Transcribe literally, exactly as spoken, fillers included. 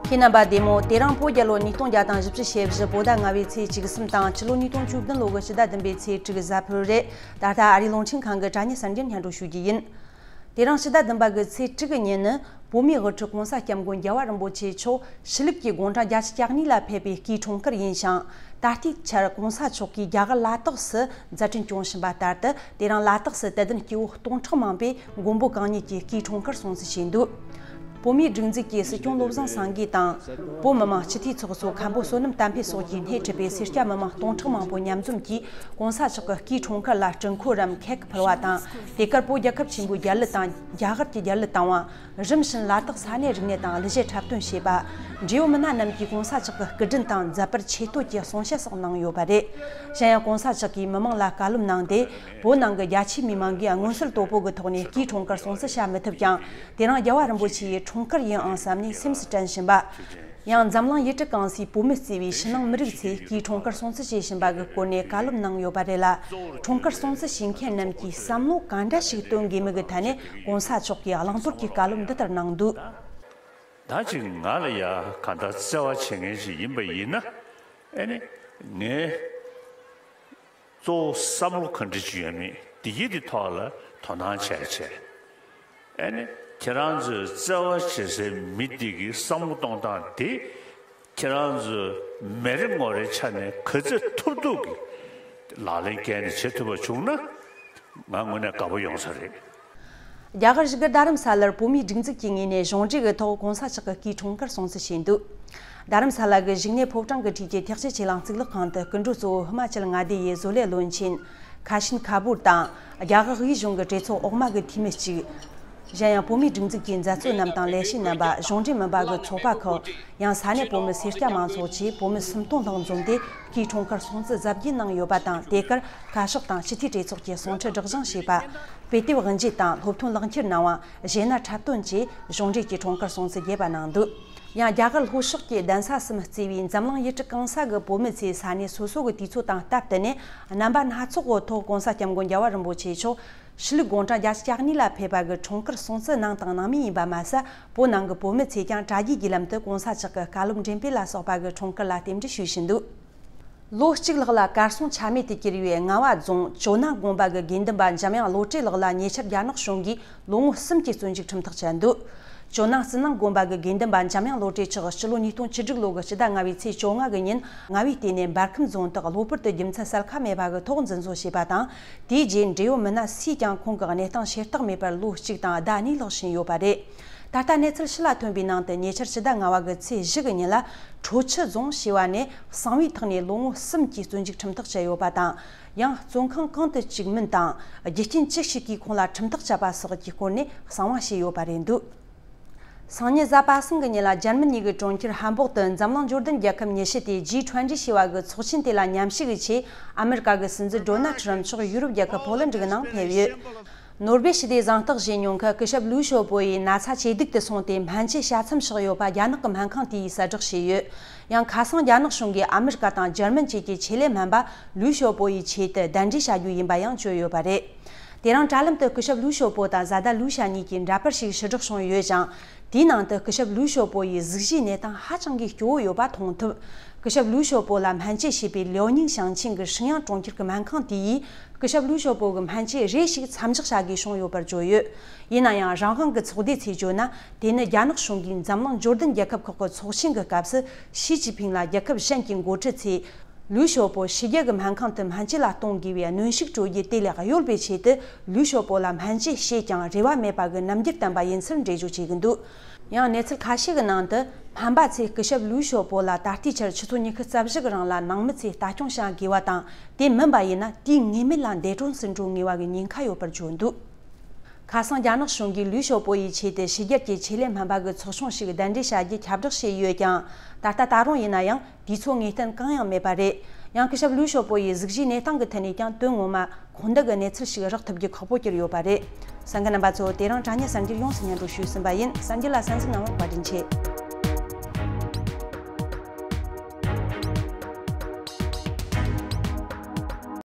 ཁྱེད་རྣམ་པ་བདེ་མོ། དེ་རིང་བོད་རྒྱལ་ལོ་ཉིས་སྟོང་བརྒྱ་དང་བཞི་བཅུ་ཞེ་བཞི་བོད་ཟླ་ལྔ་བའི་ཚེས་བཅུ་གསུམ་དང་ཕྱི་ལོ་ཉིས་སྟོང་བཅུ་བདུན་ལོ་གི་ཕྱི་ཟླ་བདུན་པའི་ཚེས་དྲུག་གཟའ་ཕུར་བུ་རེད། ད་ལྟ་ཨ་རིའི་རླུང་འཕྲིན་ཁང་གི་དྲ་བརྙན་གསར་འགྱུར་སྙན་སྒྲོན་ཞུ་རྒྱུ་ཡིན། དེ་རིང་ཕྱི་ཟླ་བདུན་པ་གི་ཚེས་དྲུག་གི་ཉིན་ནི་བོད་མིའི་དབུ་ཁྲིད་༸གོང་ས་༸སྐྱབས་མགོན་རྒྱལ་བ་རིན་པོ་ཆེ་མཆོག་ཕྱི་ལུགས་ཀྱི་དགུང་གྲངས་བརྒྱད་ཅུ་གྱ་གཉིས་ལ་ཕེབས་པའི་སྐུའི་འཁྲུངས་སྐར་ཡིན་ཞིང་། ད་ལྟའི་ཆར་༸གོང་ས་མཆོག་གིས་རྒྱ་གར་ལ་དྭགས་སུ་མཛད་འཕྲིན་སྐྱོང་བཞིན་པ་ལྟར་དུ། དེ་རིང་ལ་དྭགས་སུ་དད་ལྡན་སྐྱེ་བོ་སྟོང་ཕྲག་མང་པོས་མགོན་པོ་གང་ཉིད་ཀྱི་སྐུའི་འཁྲུངས་སྐར་སྲུང་བརྩི་བྱས་འདུག་བོད་མིའི་སྒྲིག་འཛུགས་ཀྱི་སྲིད་སྐྱོང་བློ་བཟང་སངས་རྒྱས་དང་། བོད་མི་མང་སྤྱི་འཐུས་ཚོགས་གཙོ་མཁན་པོ་བསོད་ནམས་བསྟན་འཕེལ་སོགས་ཀྱིས་སྣེ་ཁྲིད་པའི་སེར་སྐྱ་མི་མང་སྟོང་ཕྲག་མང་པོ་མཉམ་འཛོམས་ཀྱིས་༸གོང་ས་མཆོག་གི་སྐུའི་འཁྲུངས་སྐར་ལ་སྤྲི་འཁོར་རམ་ཁེག་ཕུལ་བ་དང་། དེ་གར་བོད་རྒྱལ་ཁབ་ཆེན་པོའི་རྒྱལ་གླུ་དང་རྒྱ་གར་གྱི་རྒྱལ་གླུ་བཏང་བ། རིམ་བཞིན་ལ་དྭགས་ས་གནས་རིག་གནས་དང་གླུ་གཞས་འཁྲབ་སྟོན་བྱས་པ། འབྲེལ་ཡོད་མི་སྣ་རྣམས་ཀྱིས་༸གོང་ས་མཆོག་གི་སྐུ་དྲིན་དང་མཛད་པར་ཆེ་བསྟོད་ཀྱི་གསུང་བཤད་སོགས་གནང་ཡོད་པ་རེད། གཞན་ཡང་༸གོང་ས་མཆོག་གིས་མི་མང་ལ་བཀའ་སློབ་གནང་སྟེ། བོད་ནང་གི་རྒྱ་ཆེའི་མི་མང་གིས་མངོན་གསལ་དོད་པོ་གི་ཐོག་ནས་སྐུའི་འཁྲུངས་སྐར་སྲུང་བརྩི་བྱ་མི་ཐུབ་ཀྱང་། དེ་རིང་རྒྱལ་བ་རིན་པོ་ཆེ་ཡི་འཁྲུངས་སྐར་ཡིན་ཨང་བསམ་ནས་སེམས་སུ་དྲན་བཞིན་པ། ཡང་འཛམ་གླིང་ཡུལ་གྲུ་གང་སའི་བོད་མི་གཙོས་པའི་ཕྱི་ནང་མི་རིགས་ཚོས་སྐུའི་འཁྲུངས་སྐར་སྲུང་བརྩི་བྱེད་བཞིན་པ་གི་སྐོར་ནས་བཀའ་སློབ་གནང་ཡོད་པ་རེད་ལ། འཁྲུངས་སྐར་སྲུང་བརྩི་བྱེད་མཁན་རྣམས་ཀྱིས་བསམ་བློ་ག་འདྲ་ཞིག་གཏོང་དགོས་མིན་གྱི་ཐད་ནས་༸གོང་ས་མཆོག་གིས་བླང་དོར་གྱི་བཀའ་སློབ་འདི་ལྟར་གནང་འདུག་ད་ཅིག་ང་ལ་ཡ་ག་འདྲ་བརྩེ་བ་བྱེད་མཁན་ཞིག་ཡིན་པ་ཡིན་ན། ཨེ་ནི་ངས་གཙོ་བོ་བསམ་བློ་ག་འདྲ་ཅིག་ཡོད་མེད་འདི་གི་འདི་ཐོག་ལ་དོ་སྣང་བྱས་བྱས། ཨེ་ནི་ཁྱེད་རང་ཚོའི་བརྩེ་བ་བྱེད་སའི་མི་འདི་གི་བསམ་བློ་གཏོང་སྟངས་དེ། ཁྱེད་རང་ཚོས་མི་རེ་ངོ་རེའི་ཆ་ནས་ག་ཚོད་ཐུབ་ཐུབ་ཀྱིས་ལག་ལེན་བཀལ་ནས་བྱེད་ཐུབ་པ་བྱུང་ན། ང་དངོས་གནས་དགའ་པོ་ཡོང་ས་རེད། རྒྱ་གར་བཞུགས་སྒར་རྡ་རམ་ས་ལར་བོད་མིའི་སྒྲིག་འཛུགས་ཀྱི་ངོས་ནས་གཞུང་འབྲེལ་གྱི་ཐོག་༸གོང་ས་མཆོག་གི་སྐུའི་འཁྲུངས་སྐར་སྲུང་བརྩི་བྱས་འདུག་རྡ་རམ་ས་ལ་གི་བཞུགས་གནས་ཕོ་བྲང་གི་འཁྲིས་ཀྱི་ཐེག་ཆེན་ཆོས་གླིང་གཙུག་ལག་ཁང་དུ་སྐུ་མགྲོན་གཙོ་བོ་ཧི་མ་ཅལ་མངའ་སྡེ་ཡི་བཟོ་ལས་བློན་ཆེན་ཁ་ཤིན་ཁ་པུར་དང་། རྒྱ་གར་དབུས་གཞུང་གི་གྲོས་ཚོགས་འོག་མ་གི་འཐུས་མི་གཅིག་གཞན་ཡང་བོད་མིའི་སྒྲིག་འཛུགས་ཀྱི་མཛད་གཙོ་རྣམས་དང་ལས་བྱེད་རྣམ་པ། གཞུང་འབྲེལ་མིན་པ་གི་ཚོགས་པ་ཁག་ཡང་ས་གནས་བོད་མི་སེར་སྐྱ་མང་ཚོགས་བཅས་བོད་མི་སུམ་སྟོང་ལྷག་འཛོམས་ཏེ་སྐུའི་འཁྲུངས་སྐར་སྲུང་བརྩི་གཟབ་རྒྱས་གནང་ཡོད་པ་དང་། དེ་གར་བཀའ་ཤག་དང་སྤྱི་འཐུས་གྲོས་ཚོགས་ཀྱི་གསུང་འཕྲིན་སྒྲོག་སྦྱང་བྱས་པ། དཔེ་དེབ་དབུ་འབྱེད་དང་སློབ་ཐོན་ལག་འཁྱེར་གནང་བ། གཞས་སྣ་འཁྲབ་སྟོན་བཅས་གཞུང་འབྲེལ་གྱི་འཁྲུངས་སྐར་སྲུང་བརྩི་རྒྱས་པ་གནང་འདུག་ཡང་རྒྱ་གར་ལྷོ་ཕྱོགས་ཀྱི་གདན་ས་གསུམ་གཙོས་པའི་འཛམ་གླིང་ཡུལ་གྲུ་གང་ས་གི་བོད་མི་ཚོས་ས་གནས་སོ་སོ་གི་དུས་ཚོད་དང་སྟབས་བསྟུན་ནས་རྣམ་པ་སྣ་ཚོགས་ཀྱི་ཐོག་༸གོང་ས་༸སྐྱབས་མགོན་རྒྱལ་བ་རིན་པོ་ཆེ་མཆོག་ཕྱི་ལུགས་དགུང་གྲངས་བརྒྱད་ཅུ་གྱ་གཉིས་ལ་ཕེབས་པ་གི་འཁྲུངས་སྐར་སྲུང་བརྩི་གནང་དང་གནང་མུས་ཡིན་པ་མ་ཟད། བོད་ནང་གི་བོད་མི་ཚོས་ཀྱང་དྲ་རྒྱའི་བརྒྱུད་ལམ་དུ་༸གོང་ས་མཆོག་གི་བཀའ་སློབ་འགྲེམས་སྤེལ་ལ་སོགས་པ་གི་འཁྲུངས་སྐར་ལ་རྟེན་འབྲེལ་ཞུས་བཞིན་འདུག་ལོ་གཅིག་ལྷག་ལ་གར་སོང་ཆ་མེད་དུ་གྱུར་བའི་རྔ་བ་རྫོང་ཇོ་ནང་དགོན་པ་གི་དགེ་འདུན་པ་འཇམ་དབྱངས་བློ་གྲོས་ལགས་ལ་ཉེ་ཆར་རྒྱ་ནག་གཞུང་གིས་ལོ་ངོ་གསུམ་གྱི་བཙོན་འཇུག་ཁྲིམས་ཐག་བཅད་འདུག་ཇོ་ནང་ཕྱི་ནང་དགོན་པ་གི་དགེ་འདུན་པ་འཇམ་དབྱངས་བློ་གྲོས་མཆོག་སྤྱི་ལོ་ཉིས་སྟོང་བཅུ་དྲུག་ལོ་གི་ཕྱི་ཟླ་ལྔ་བའི་ཚེས་བཅོ་ལྔ་གི་ཉིན་རྔ་བའི་ལྟེ་གནས་འབར་ཁམས་རྫོང་དུ་གློ་བུར་དུ་རྒྱུ་མཚན་གསལ་ཁ་མེད་པ་གི་ཐོག་འཛིན་བཟུང་བྱས་པ་དང་། དེའི་རྗེས་འབྲེལ་ཡོད་མི་སྣ་སུས་ཀྱང་ཁོང་གི་གནས་སྟངས་ཤེས་རྟོགས་མེད་པར་ལོ་གཅིག་དང་ཟླ་གཉིས་ལྷག་ཕྱིན་ཡོད་པ་རེད། ད་ལྟ་གནས་ཚུལ་ཕྱི་ལ་ཐོན་པའི་ནང་དུ་ཉེ་ཆར་ཕྱི་ཟླ་ལྔ་བ་གི་ཚེས་བཞི་གི་ཉིན་ལ་ཁྲོ་ཆུ་རྫོང་ཞེས་པ་ནས་གསང་བའི་ཐོག་ནས་ལོ་ངོ་གསུམ་གྱི་བཙོན་འཇུག་ཁྲིམས་ཐག་བཅད་ཡོད་པ་དང་། ཡང་བཙོན་ཁང་གང་དུ་བཅུག་མིན་དང་རྒྱུ་རྐྱེན་ཅི་ཞིག་གིས་ཁོང་ལ་ཁྲིམས་ཐག་བཅད་པ་སོགས་ཀྱི་སྐོར་ནས་གསང་བ་བྱས་ཡོད་པ་རེད་འདུག་སང་ཉིན་གཟའ་པ་སངས་ཀྱི་ཉིན་ལ་འཇར་མ་ནི་གི་གྲོང་ཁྱེར་ཧམ་བོག་ཏུ་འཛམ་གླིང་འབྱོར་ལྡན་རྒྱལ་ཁབ་ཉི་ཤུ་སྟེ་ཇི་ཊུ་ཝེན་ཊི་ཞེས་པ་གི་ཚོགས་ཆེན་དེ་ལ་མཉམ་ཞུགས་ཀྱི་ཆེད་ཨ་མེ་རི་ཀ་གི་སྲིད་འཛིན་ཌོ་ནལ་ཊམ་མཆོག་ཡུ་རོབ་རྒྱལ་ཁབ་ཕོ་ལན་ཌི་གི་ནང་ཕེབས་ཡོད། ནོར་བེ་ཞི་བདེའི་གཟེངས་རྟགས་བཞེས་མྱོང་མཁན་སྐུ་ཞབས་ལུའུ་ཞའོ་པོ་ཡིས་ན་ཚ་ཇེ་སྡུག་ཏུ་སོང་སྟེ་སྨན་བཅོས་བྱ་མཚམས་བཞག་ཡོད་པ་རྒྱ་ནག་གི་སྨན་ཁང་དེ་ཡིས་གསལ་བསྒྲགས་བྱས་ཡོད། ཡང་ཁ་སང་རྒྱ་ནག་གཞུང་གིས་ཨ་མེ་རི་ཀ་དང་འཇར་མན་བཅས་ཀྱི་ཆེད་ལས་སྨན་པ་ལུའུ་ཞའོ་པོ་ཡི་ཆེད་དུ་གདན་འདྲེན་བྱ་རྒྱུ་ཡིན་པ་ཡང་བརྗོད་ཡོད་པ་རེད། དེ་རིང་དྲ་ལམ་དུ་སྐུ་ཞབས་ལུའུ་ཞའོ་པོ་དང་བཟའ་ཟླ་ལུའུ་ཞ་གཉིས་ཀྱི་འདྲ་པར་ཞིག་ཕྱིར་བསྒྲགས་བྱུང་ཡོད་ཅིང་། དེའི་ནང་དུ་སྐུ་ཞབས་ལུའུ་ཞའོ་པོ་ཡི་གཟུགས་གཞིའི་གནས་སྟངས་ཧ་ཅང་གི་སྐྱོ་བོ་ཡོད་པ་མཐོང་ཐུབ། སྐུ་ཞབས་ལུའུ་ཞའོ་པོ་ལ་སྨན་བཅོས་བྱས་པའི་ལིའོ་ཉིང་ཞིང་ཆེན་གྱི་ཧྲིན་དབྱང་གྲོང་ཁྱེར་གྱི་སྨན་ཁང་དེ་ཡིས་སྐུ་ཞབས་ལུའུ་ཞའོ་པོ་གི་སྨན་བཅོས་རེ་ཞིག་མཚམས་འཇོག་བྱ་དགོས་བྱུང་ཡོད་པར་བརྗོད་ཡོད། ཡིན་ན་ཡང་རང་དབང་གི་ཚོགས་སྡེ་ཚོས་བརྗོད་ན། དེ་ནི་རྒྱ་ནག་གཞུང་གིས་འཛམ་གླིང་འབྱོར་ལྡན་རྒྱལ་ཁབ་ཁག་གི་ཚོགས་ཆེན་གྱི་སྐབས་སུ་ཞི་ཅིན་ཕིང་ལ་རྒྱལ་ཁབ་གཞན་གྱི་འགོ་ཁྲིད་ཚོས། ལུའུ་ཞའོ་པོ་ཕྱི་རྒྱལ་གྱི་སྨན་ཁང་དུ་སྨན་བཅོས་ལ་གཏོང་དགོས་པའི་གནོན་ཤུགས་སྤྲོད་རྒྱུ་དེ་ལས་གཡོལ་བའི་ཆེད་དུ་ལུའུ་ཞའོ་པོ་ལ་སྨན་བཅོས་བྱས་ཀྱང་རེ་བ་མེད་པ་གི་རྣམ་འགྱུར་བསྟན་པ་ཡིན་ཚུལ་འགྲེལ་བརྗོད་བྱེད་ཀྱི་འདུག་ཡང་གནས་ཚུལ་ཁ་ཤས་ཀྱི་ནང་དུ་སྨན་པ་ཚོས་སྐུ་ཞབས་ལུའུ་ཞའོ་པོ་ལ་ད་ལྟའི་ཆར་ཆུ་ཚོད་ཉི་ཤུ་རྩ་བཞི་གི་རིང་ལ་ནང་མི་ཚོས་ལྟ་སྐྱོང་བྱ་དགོས་པ་དང་། དེ་མིན་པ་ཡིན་ན་དུས་ངེས་མེད་ལ་འདས་གྲོངས་སུ་འགྲོ་ངེས་པ་གི་ཉེན་ཁ་ཡོད་པར་བརྗོད་འདུག་ཁ་སང་རྒྱ་ནག་གཞུང་གིས་ལུའུ་ཞའོ་པོ་ཡི་ཆེད་དུ་ཕྱི་རྒྱལ་གྱི་ཆེད་ལས་སྨན་པ་གི་ཚོགས་ཆུང་ཞིག་གདན་འདྲེན་བྱ་རྒྱུ་ཁྱབ་བསྒྲགས་བྱས་ཡོད་ཀྱང་། ད་ལྟ་ད་རུང་ཡིན་ན་ཡང་དུས་ཚོད་ངེས་གཏན་གང་ཡང་མེད་པ་རེད། ཡང་སྐུ་ཞབས་ལུའུ་ཞའོ་པོ་ཡི་གཟུགས་གཞིའི་གནས་སྟངས་ཀྱི་ཐད་ནས་ཀྱང་དོན་ངོ་མ་ཁུངས་འདུད་ཀྱི་གནས་ཚུལ་ཞིག་རག་ཐུབ་རྒྱུ་ཁག་པོ་གྱུར་ཡོད་པ་རེད། གསན་མཁན་རྣམ་པ་ཚོ། དེ་རིང་དྲ་བརྙན་གསར་འགྱུར་ཡོངས་སུ་སྙན་སྒྲོན་ཞུས་ཟིན་པ་ཡིན། གསར་འགྱུར་ལ་གསན་གཟིགས་གནང་བར་བཀའ་དྲིན་ཆེ།